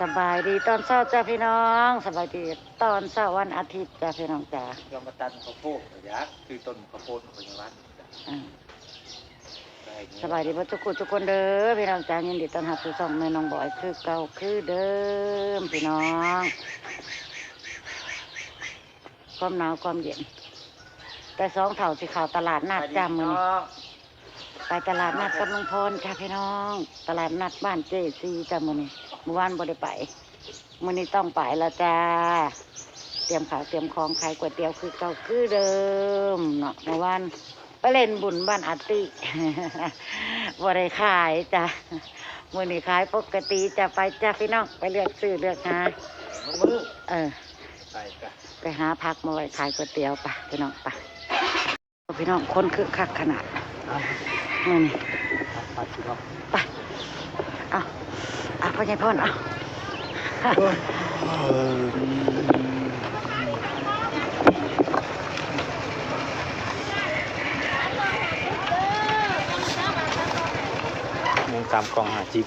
ສະບາຍດີຕອນເຊົ້າຈ້າພີ່ນ້ອງ, ສະບາຍດີຕອນເຊົ້າວັນອາທິດຈ້າພີ່ນ້ອງຈ້າ. ລອງມາຕັດເຂົ້າໂພດກໍຢາກ ຄືຕົ້ນເຂົ້າໂພດຂອງຍາວັນ. ອືມ ສະບາຍດີເບິດທຸກຜູ້ທຸກຄົນເດີພີ່ນ້ອງຈ້າ, ຍິນດີຕ້ອນຮັບສູ່ຊ່ອງແມ່ນ້ອງບອຍຄືເກົ່າຄືເດີມພີ່ນ້ອງ. ຄວາມໜາວຄວາມເຢັນ ແຕ່ສອງເຖົ້າຊິເຂົ້າຕະຫຼາດນັດຈ້າມື້ນີ້. ໄປຕະຫຼາດນັດກັບລຸງພອນຈ້າພີ່ນ້ອງ, ຕະຫຼາດນັດບ້ານເຈຊີຈ້າມື້ນີ້. ມື້ວານບໍ່ໄດ້ໄປ, ມື້ນີ້ຕ້ອງໄປແລ້ວຈ້າ. ຕຽມເຂົ້າຕຽມຂອງ ຂາຍກ໋ວຍຕຽວຄືເກົ່າຄືເດີມເນາະ. ມື້ວານໄປຫຼິ້ນບຸນບ້ານອາຕິ ບໍ່ໄດ້ຂາຍຈ້າ, ມື້ນີ້ຂາຍປົກກະຕິຈ້າ. ໄປຈ້າພີ່ນ້ອງ, ໄປເລືອກຊື້ເລືອກຫາ. ເອີ ໄປຫາຜັກມາໄວ້ຂາຍກ໋ວຍຕຽວ. ໄປພີ່ນ້ອງ ໄປ. ພີ່ນ້ອງ ຄົນຄຶກຄັກຂະໜາດມື້ນີ້. ໄປ ເອົາ ເອົາ ພໍ່ໃຫຍ່ພອນ ເອົາ. ໜຶ່ງ ສາມ ກອງ ຫ້າສິບ.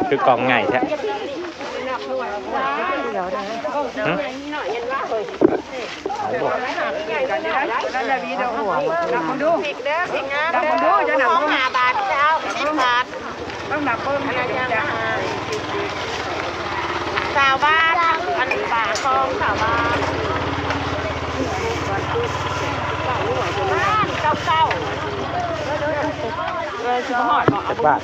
ຄືກອງໃຫຍ່ແທ້. ຫຶ? ເອົາບໍ່? ນັບເບິ່ງດູ ນັບເບິ່ງດູ ຈະນັບເບິ່ງ ຫ້າບາດ ສິບບາດ. ຕ້ອງນັບເບິ່ງ ອັນນັ້ນຍັງຫ້າ ຊາວບາດ ອັນນີ້ປາຄອງຊາວບາດ ບ້ານເກົ້າເກົ້າ ເອີ ຊິບໍ່ຮອດບໍ່? ຈັກບາດ?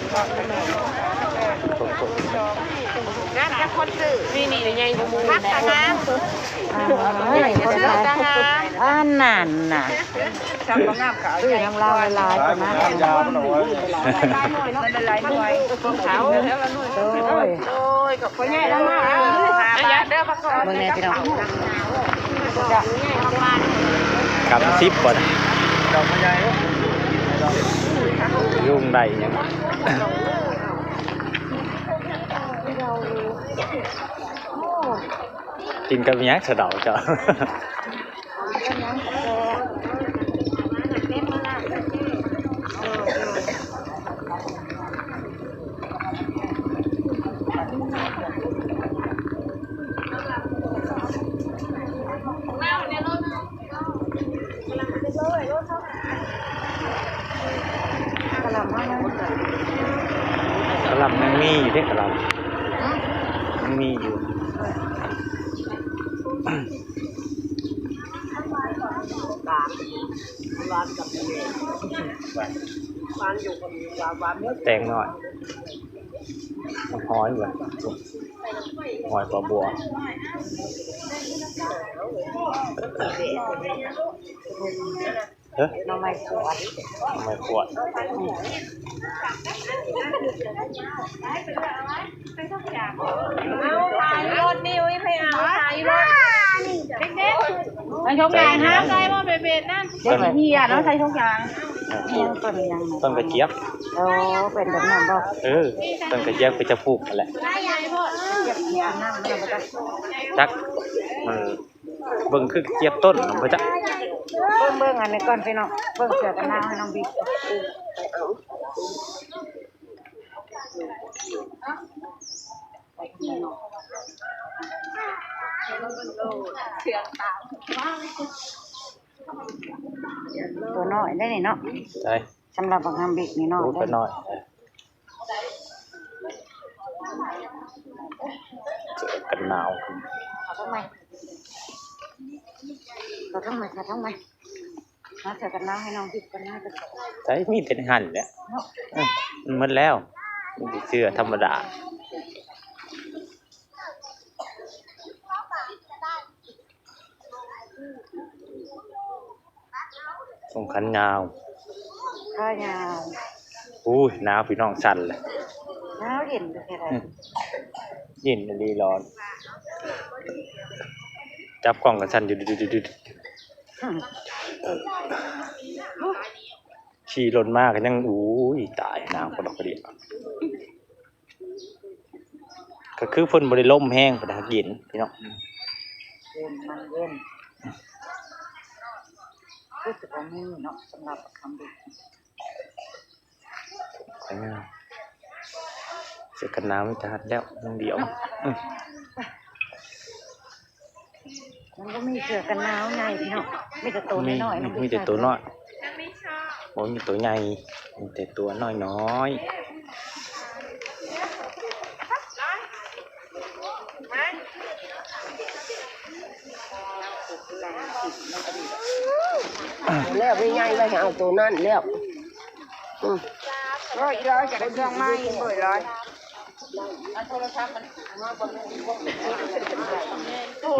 ງາມຈັກຄົນຊື້ ນີ້ ນີ້ໃຫຍ່ກວ່າໝູ່ ຜັກກະງາມ. ເອີຍ ຄົນຂາຍ ອັນນັ້ນນະ ຊື້ນຳລາວຫຼາຍໆ ປະມານນັ້ນ. ໂດຍ ໂດຍ ພໍ່ໃຫຍ່ລາວມາ ເບິ່ງແດ່ພີ່ນ້ອງ ກຳສິບບໍ່ນະ ລຸງໄດ້ຫຍັງ ກິນກັບຫຍັງສະເດົາເຈົ້າ? ກະຫຼ່ຳຍັງມີຢູ່ເດ້ ກະຫຼ່ຳຍັງມີຢູ່. ແຕງໜ້ອຍ ຫອຍເວີ້ຍ ຫອຍປາບົວ. ເອີ ໜໍ່ໄມ້ຂວດ ໜໍ່ໄມ້ຂວດ ອືມ. ເອົາ ຂາຍຢູ່ລົດນີ້ ໄປເອົາ ຂາຍຢູ່ລົດ ເດັກໆ ໃສ່ຖົງຫຍັງ ຫາໃສ່ບໍ່ເບັດໆ ນັ້ນ ເດັກເຮຍເນາະ ໃສ່ຖົງຫຍັງ ຕົ້ນຫຍັງ ຕົ້ນກະຈຽບ. ໂອ້ ເປັນແບບນັ້ນບໍ່? ເອີ ຕົ້ນກະຈຽບ ກະຈະປູກຫັ້ນແຫຼະ ຈັກ ມັນ ເບິ່ງຄືຈຽບຕົ້ນນຳບໍ່ຈັກ. ເບິ່ງ ເບິ່ງອັນນີ້ກ່ອນພີ່ນ້ອງ ເບິ່ງເສື້ອກັນໜາວໃຫ້ນ້ອງບິກ. ຕົວນ້ອຍໄດ໋ນີ້ເນາະ ໃຊ່ ສຳລັບບັກນາງບິກນີ້ນ້ອຍ ໂອ້ ເດ້ ຕົວນ້ອຍ. ເສື້ອກັນໜາວ ເອົາທາງໃໝ່ ເອົາທາງໃໝ່ ເອົາທາງໃໝ່ ຫາເສື້ອກັນໜາວໃຫ້ນ້ອງທິບກັນນະ. ໃສ່ມີແຕ່ໃນຫັ້ນແຫຼະ ເນາະ ເອີ ມັນໝົດແລ້ວ ມີແຕ່ເສື້ອທຳມະດາ. ສົ່ງຂາຍາວ ຂາຍາວ. ໂອ້ຍ ໜາວພີ່ນ້ອງ ສັ່ນເລີຍ ໜາວເຢັນຢູ່ແທ້ໃດ. ອືມ ເຢັນອີ່ຫຼີ ຮ້ອນ ຈັບກ້ອງກໍສັ່ນຢູ່ ອືມ ຂີ່ລົດມາກໍຍັງ ໂອ້ຍ ຕາຍ ໜາວກະດອກກະເດຍ. ກໍຄືເພິ່ນບໍ່ໄດ້ລົມແຮງປານໃດ ເຢັນພີ່ນ້ອງ ເຢັນ ມັນເຢັນ. ຄືຊິບໍ່ມີເນາະ ສຳລັບຄຳເດັກ. ອືມ ເສື້ອກັນໜາວມີແຕ່ຫັ້ນແລ້ວ ຢ່າງດຽວ. ອືມ ມັນບໍ່ມີເສື້ອກັນໜາວໃຫຍ່ພີ່ນ້ອງ ມີແຕ່ໂຕນ້ອຍໆ ມີ ມີແຕ່ໂຕນ້ອຍ ບໍ່ມີໂຕໃຫຍ່ ມີແຕ່ໂຕນ້ອຍໆ. ແລ້ວ ແມ່ໃຫຍ່ໄວ້ໃຫ້ເອົາໂຕນັ້ນແລ້ວ. ອືມ ໂອ້ຍ ອີຫຼ້ອຍ ຈະໄດ້ເຄື່ອງໃໝ່ ເບີດຫຼາຍ.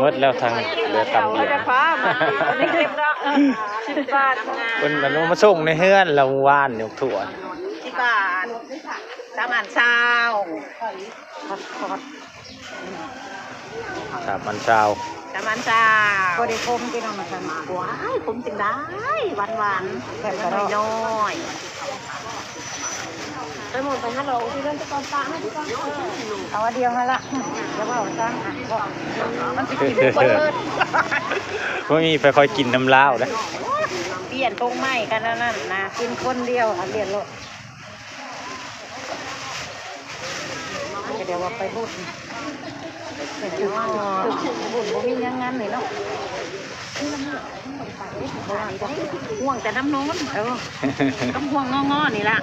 ໝົດແລ້ວ ທັງເຫຼືອຕຳດຽວ ເພິ່ນເອົາມາສົ່ງໃນເຮືອນລາວມື້ວານນີ້ ໝາກຖົ່ວ ສິບບາດ ສາມອັນຊາວ. ສາມອັນຊາວ ສາມອັນຊາວ ບໍ່ໄດ້ຄົມພີ່ນ້ອງ ມັນຊັ້ນ ວ້າຍ ຄົມຈັ່ງໃດ ຫວານໆ ແບບນ້ອຍໆ. ໄປໝົດໄປຫາລອງທີ່ເລື່ອງຕະກອນປາໃຫ້ດີກວ່າ ເອົາອັນດຽວຫັ້ນລະ ຢ່າເວົ້າຊ້ຳ ມັນຊິກິນບໍ່ເບິດ. ບໍ່ມີໃຜຄ່ອຍກິນນຳລາວເດ້ ປ່ຽນໂຕໃໝ່ກັນອັນນັ້ນນະ ກິນຄົນດຽວ ອັນດຽວໂລດ. ກໍດຽວວ່າໄປບຸນ ບຸນບໍ່ມີຫຍັງງານນີ້ເນາະ ຫ່ວງແຕ່ນ້ຳນົນ ເອີ ກັບຫ່ວງງໍໆນີ້ລະ.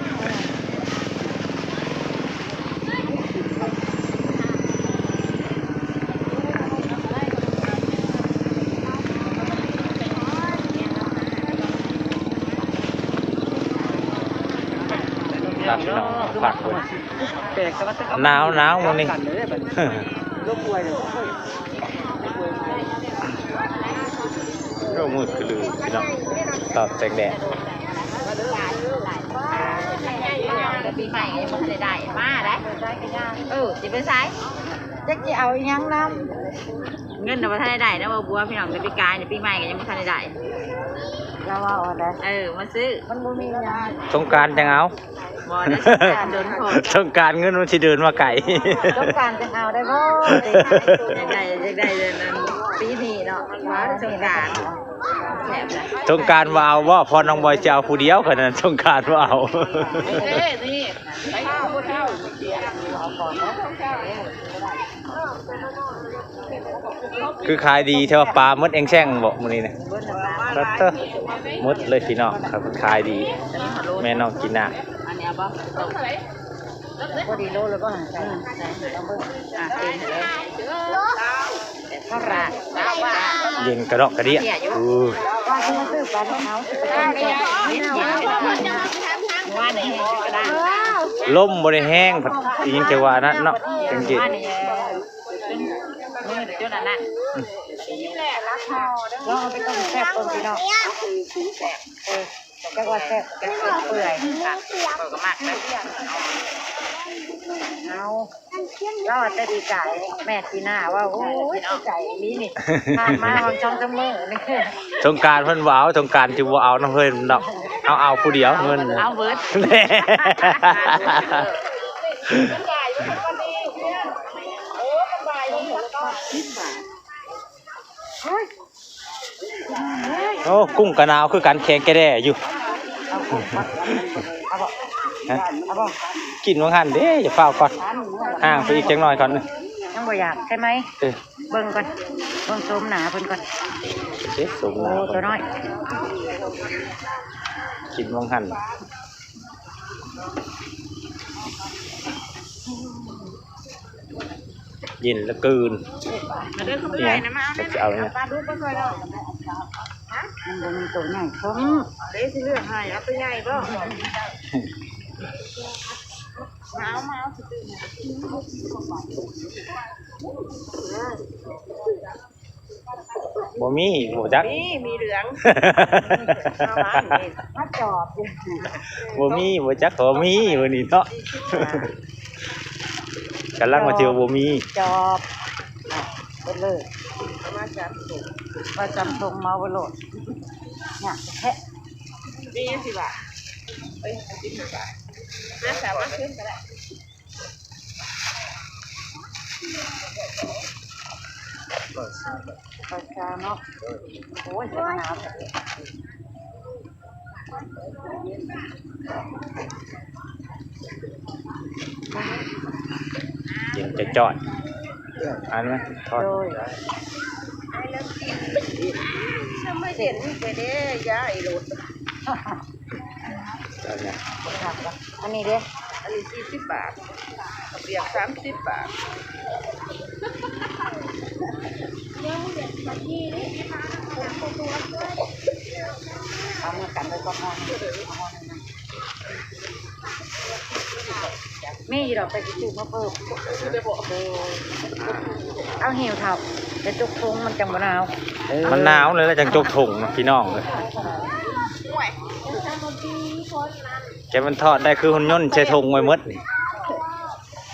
ໜາວໆ ມື້ນີ້ ໂອ້ ມືດຄືລືພີ່ນ້ອງ ຕອບແສງແດດ. ປີໃໝ່ຍັງບໍ່ທັນໄດ້ໄດ້ ມາໄດ້ ເອີ ຊິໄປໃສ ຈັກຊິເອົາອີ່ຫຍັງນຳ. ເງິນນະບໍ່ທັນໄດ້ໄດ້ນະ ບໍ່ບົວ ພີ່ນ້ອງ ແຕ່ປີກາຍນີ້ ປີໃໝ່ກໍຍັງບໍ່ທັນໄດ້ໄດ້ ລາວເວົ້າອັນໃດ ເອີ ມາຊື້ ມັນບໍ່ມີຫຍັງ ສົງການຈັ່ງເອົາ. ບໍ່ໄດ້ ສົງການດົນໂພດ ສົງການເງິນມັນຊິເດີນມາໄກ ສົງການຈັ່ງເອົາໄດ້ບໍ່? ຢາກໄດ້ ຢາກໄດ້ເດືອນນັ້ນ ປີນີ້ເນາະ ວ່າສົງການ ແຊບນະ ສົງການບໍ່ເອົາບໍ່? ພໍນ້ອງບອຍຊິເອົາຜູ້ດຽວ ຂະນັ້ນສົງການບໍ່ເອົາ. ເອີ ນີ້ ຄືຂາຍດີແທ້ວ່າ ປາໝົດແອ່ງແຊ່ງບໍ່ມື້ນີ້ນະ? ປາເຕີ ໝົດເລີຍພີ່ນ້ອງ ຂາຍດີ ແມ່ນ້ອງຈີນນາ. ອັນນີ້ເອົາບໍ່? ພໍດີໂລແລ້ວບໍ່? ອືມ ລອງເບິ່ງ ອ່ະ ເຕັມເລີຍ. ເຢັນກະດອກກະເດຍ ໂອ້ຍ ວ່າຊິມາຊື້ປາເຜົາ ວ່ານີ້ ລົມບໍ່ໄດ້ແຮງ ພັດອີ່ຫຍັງແຕ່ວ່ານັ້ນເນາະ ຈັງຊີ້ ມື້ຈົນອັນນັ້ນ ລອງເອົາໄປຕົ້ມແຊບເບິ່ງພີ່ນ້ອງ ເອີ ຈັກວ່າແຊບ ຈັກເປື່ອຍ ຂ້ອຍກໍມັກນະ ເອົາ. ລາວແຕ່ປີກາຍ ແມ່ນປີໜ້າວ່າ ໂອ້ຍ ໃຈດີນີ້ ຜ່ານມາຫອດສອງສາມມື້ນີ້ ສົງການເພິ່ນບໍ່ເອົາ ສົງການຊິບໍ່ເອົານຳເພິ່ນດອກ ເອົາ ເອົາຜູ້ດຽວເງິນ ເອົາເບິດ. ໂອ້ ກຸ້ງກະໜາວຄືກັນ ແຂງແກະແດ່ຢູ່. ເອົາບໍ່? ກິນວ່າງຫັ້ນເດ້ ຢ່າຟ້າວກ່ອນ ຫ່າງໄປອີກຈັກໜ້ອຍກ່ອນ. ຍັງບໍ່ຢາກໃຊ່ໄໝ? ເອີ ເບິ່ງກ່ອນ ເບິ່ງໂສມໜ້າເພິ່ນກ່ອນ. ເອີ ໂສມໜ້າ ໂອ້ ຕົວນ້ອຍ ກິນວ່າງຫັ້ນ. ເຢັນເຫຼືອເກີນ. ມາເດີ ຄືເອື້ອຍນະ ມາເອົາແນ່ ເອົາປາດຸກມາຊ່ອຍນ້ອງ. ມັນບໍ່ມີໂຕໃຫຍ່ ເດ້ຊິເລືອກໃຫ້ ເອົາໂຕໃຫຍ່ບໍ່? ມາເອົາ ມາເອົາ ຊິຕື່ມ. ບໍ່ມີ ບໍ່ຈັກ ມີ ມີເຫຼືອງ ມາຈອບ ບໍ່ມີ ບໍ່ຈັກ ບໍ່ມີມື້ນີ້ເນາະ ກຳລັງວ່າຊິວ່າບໍ່ມີ ຈອບ ເບິດເລີຍ ມາຈຳສົ່ງ ມາຈຳສົ່ງເໝົາໄປໂລດ ຍາກແທ້ ມີຫຍັງຊິວ່າ ເອີຍ ສິບຫ້າບາດ ມາສາມາຄືນກໍໄດ້. ເຂົ້າເຈົ້າເນາະ ໂອ້ຍ ຈະໜາວແທ້. ເຢັນຈ່ອຍໆ ອັນນັ້ນທອດ ໂດຍ ເສັ້ນນີ້ເດ້ ຍ້າຍໂລດ ອັນນີ້ເດ້ ອັນນີ້ສີ່ສິບບາດ ເປຍກສາມສິບບາດ ເອົາມາກັນເລີຍກໍພໍ ມີຢູ່ດອກ ໄປຊື້ມາເພີ່ມ ເອົາຫິ້ວເຖົ້າ ໄປຈົກຖົງ ມັນຈັ່ງບໍ່ໜາວ ມັນໜາວແລ້ວ ແລ້ວຈັ່ງຈົກຖົງເນາະ ພີ່ນ້ອງເອີຍ ແກມັນທອດໄດ້ຄືຫຸ່ນຍົນ ໃສ່ຖົງໄວ້ໝົດນີ້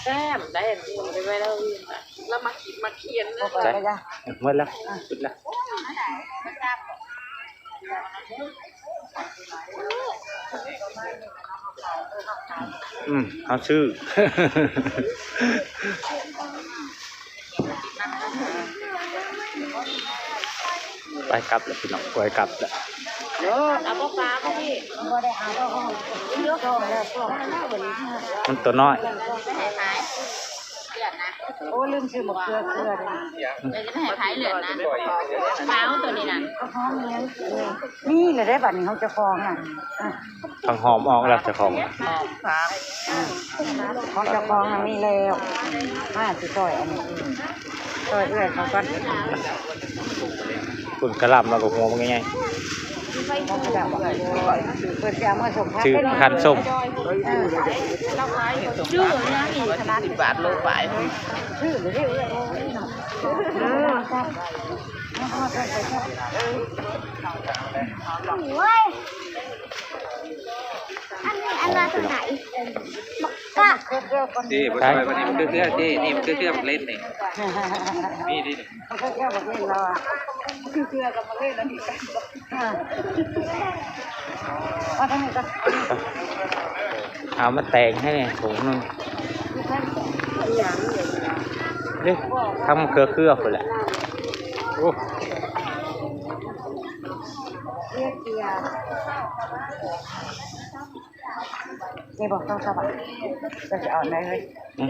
ແຊບໄດ້ ໄປໄວ້ແລ້ວ ລະມາ ມາຂຽນ ໝົດແລ້ວ ປິດແລ້ວ ອືມ ເຮົາຊື້ ໄປກັບແລ້ວພີ່ນ້ອງ ໄປກັບແລ້ວ ເອີ ເອົາປາປາບໍ່ພີ່ ມັນຕົວນ້ອຍ ໂອ້ ລືມຊື້ໝາກເຂືອເຄືອເດ້ ເອີ ຈະໄປໃຫ້ໃຜເຫຼືອນນະ ມາເອົາຕົວນີ້ນະ ມີແລ້ວເດ້ ບາດນີ້ຂອງເຈົ້າຂອງນະ ອ່ະ ຜັກຫອມອອກແລ້ວເຈົ້າຂອງ ຂອງເຈົ້າຂອງນະມີແລ້ວ ມາຊິຊ່ອຍອັນນີ້ ຊ່ອຍເອື້ອຍເຂົາກ່ອນ ພຸ້ນກະຫຼ່ຳລາວກໍຫົວມັນໃຫຍ່ໆ ເພິ່ນຊິເອົາມາສົ້ມ ຊື້ຄັນສົ້ມ ເອີ ຊື້ຫຍັງອີກ ຫ້າສິບບາດໂລປາຍ ຊື້ເດ້ເອື້ອຍ ເອີ ໂອ້ຍ ອັນນີ້ອັນລະເທົ່າໃດ? ກະ ນີ້ບໍ່ຊ່ອຍ ອັນນີ້ມັນຄືເຄືອ ນີ້ ນີ້ມັນຄືເຄືອບັກເລັດນີ້ ນີ້ ນີ້ ມັນຄືເຄືອບັກເລັດລະ ມັນຄືເຄືອກັບບັກເລັດອັນນີ້ກັນ ອ່າ ເອົາທາງນີ້ກ່ອນ ເອົາມາແຕງໃຫ້ແດ່ຖົງໜຶ່ງ ນີ້ ທາງເຄືອໆພຸ້ນແຫຼະ ໂອ້ ນີ້ບໍ່ ສອງສາມບາດ ເຈົ້າຊິເອົາອັນໃດເຮີ້ຍ? ອືມ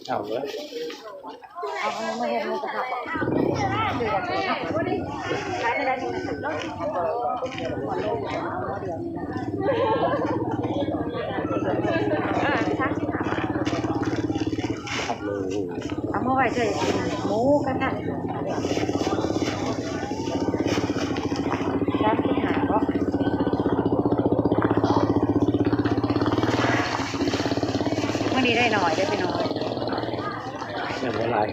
ເອົາເລີຍ ເອົາມາເຮັດໝູກະທະບໍ່? ເອົາມາໄວ້ເທື່ອກິນໝູກະທະ ສາມສິບຫ້າເນາະ ມື້ນີ້ໄດ້ໜ້ອຍເດີ້ພີ່ນ້ອງ ຍັງບໍ່ຫຼາຍ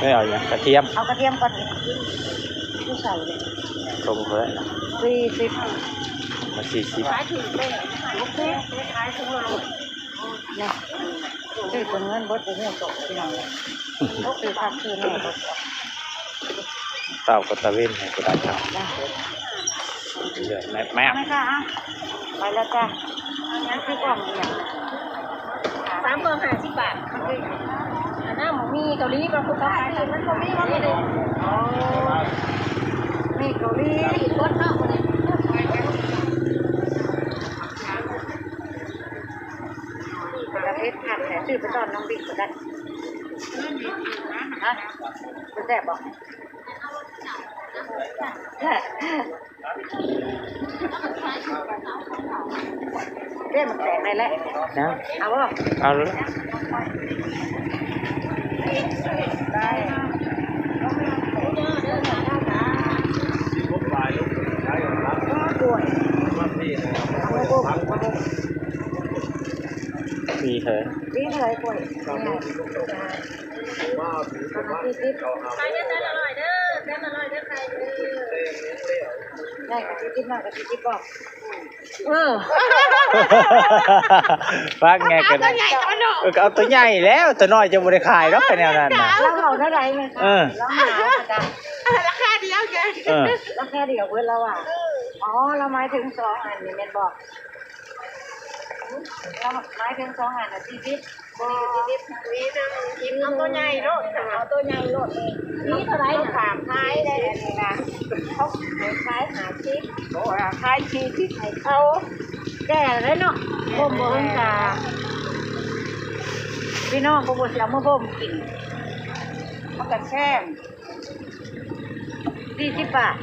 ໄດ້ເອົາຫຍັງ? ກະທຽມ ເອົາກະທຽມກ່ອນ ຢູ່ໃສເລີຍ ຊົມເພິ່ນ ສີ່ສິບ ມາສີ່ສິບ ຂາຍຖືກເດ້ ໂອເຄ ຂາຍຖືກແລ້ວ ນີ້ ຊື້ຕົວເງິນເບິດບໍ່ຮູ້ຕົກ ພີ່ນ້ອງເອີຍ ຕົກຄືຄັກຄືແນ່ບໍ່ ເຕົ້າກໍຕະເວັນໃຫ້ບໍ່ໄດ້ເຈົ້າ ເດືອນແມບໆ ໄປແລ້ວຈ້າ ອັນນີ້ຄືກ່ອງອີ່ຫຍັງ ສາມກ່ອງຫ້າສິບບາດ ອັນນັ້ນໝາກມີເກົາຫຼີບໍ່? ຜູ້ເຂົາຂາຍ ມັນບໍ່ມີ ບໍ່ມີເດ້ ມີເກົາຫຼີ ເບິດເນາະ ເປັນຕາເຜັດຄັກແທ້ ຊື້ໄປຕ້ອນນ້ອງບິກກໍໄດ້ ຮະ ມັນແຊບບໍ່? ເດ້ ໝາກແຕງໄດ້ແລ້ວ ຍັງ ເອົາບໍ່? ເອົາເລີຍ ໄດ້ ມີເທົ່າໃດ? ມີເທົ່າໃດກ້ວຍ? ສາມສິບ ໄປເດີ ອະລ່ອຍເດີ. ໃຫຍ່ກະສີ່ສິບ ນ້ອຍກະສີ່ສິບບໍ່? ເອີ ຟັງແດ່ກໍ ເອົາຕົວໃຫຍ່ ເອີ ກໍເອົາຕົວໃຫຍ່ແລ້ວ ຕົວນ້ອຍຈະບໍ່ໄດ້ຂາຍດອກ ແນວນັ້ນນະ. ລາວເວົ້າແນວໃດແມ່ນ ເອີ ລາວມາຫາ ລາຄາດຽວກັນ ເອີ ລາຄາດຽວເບິດລາວວ່າ. ອໍ ລາວໝາຍເຖິງສອງອັນນີ້ແມ່ນບໍ່? ລາວໝາຍເຖິງສອງອັນນະ ສີ່ສິບ ບໍ່ ເອົາຕົວໃຫຍ່ໂລດ ເອົາຕົວໃຫຍ່ໂລດ. ມີເທົ່າໃດນະ? ຂາຍໄດ້ອັນນີ້ນະ ເຂົາຂາຍຫ້າສິບ ຂາຍສີ່ສິບໃຫ້ເຂົາ. ແກ່ແລ້ວເນາະ ບົ່ມບໍ່ເຖິງກາ ພີ່ນ້ອງບໍ່ ບໍ່ຊິເອົາມາບົ່ມກິນ ມັນກະແຊງ. ສີ່ສິບບາດ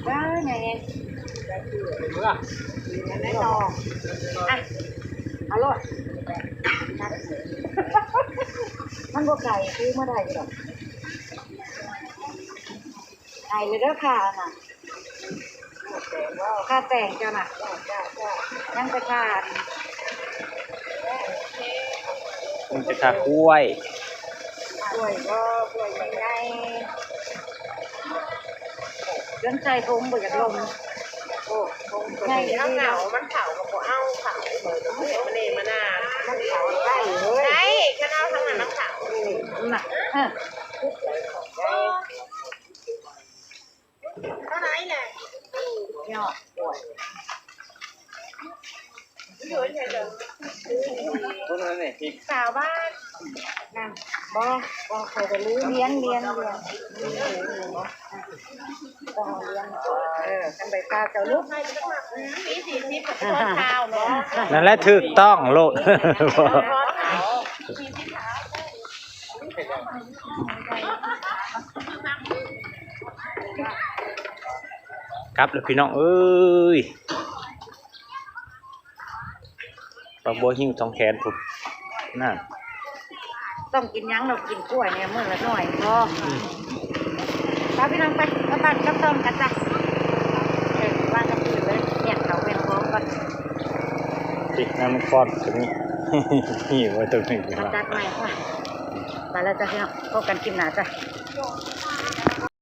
ວ້າວ ໃຫຍ່ແຮງ ເອົາໂລດ ມັນບໍ່ໄກ ຊື້ມາໄດ້ຢູ່ດອກ. ໃຫ້ເລີຍເດີຄ່ານະ ຄ່າແຕງເຈົ້ານະ ຍັງແຕ່ຄ່າ ຍັງແຕ່ຄ່າກ້ວຍ ກ້ວຍບໍ່ ກ້ວຍໃຫຍ່ໆ ຈົນໃສ່ຖົງບໍ່ຢາກລົງ. ໂອ້ ຖົງໃຫຍ່ ມັນເຖົ້າກໍບໍ່ເອົາເຂົ້າ ມັນເອມານາ ມັນເຂົ້າໄດ້ເວີຍ ໄດ້ ຄັນເອົາທາງນັ້ນນຳເຂົາ ອືມ ນະ ເອີ. ເທົ່າໃດແຫຼະ? ຍອດ ຊາວບາດ ນັ້ນ ບໍ່ ບໍ່ ຂ້ອຍກໍລືມ ລຽນ ລຽນ ລຽນ ຕ້ອງລຽນ ເອີ ຄັນໄປພາເຈົ້າລູກ ສີ່ສິບ ກໍຊາວເນາະ ນັ້ນແຫຼະຖືກຕ້ອງໂລດ. ກັບແລ້ວພີ່ນ້ອງເອີຍ ປາບົວຫິ້ວທ້ອງແຂນພຸ້ນ ນັ້ນ ຕ້ອງກິນຫຍັງດອກ ກິນກ້ວຍນີ້ມື້ລະໜ້ອຍພໍ. ອືມ ໄປພີ່ນ້ອງໄປ ກັບບ້ານກັບຊ່ອງກັນຈ້ະ ເອີ ວ່າກັນຄືນເລີຍ ແມ່ນເຂົ້າແມ່ນຂອງກ່ອນ ຕິດນ້ຳມັນກ້ອນຕົວນີ້ ນີ້ໄວ້ຕົວນີ້ ຕັດໃໝ່ ໄປແລ້ວຈ້ະພີ່ນ້ອງ ພົບກັນຄລິບໜ້າຈ້ະ.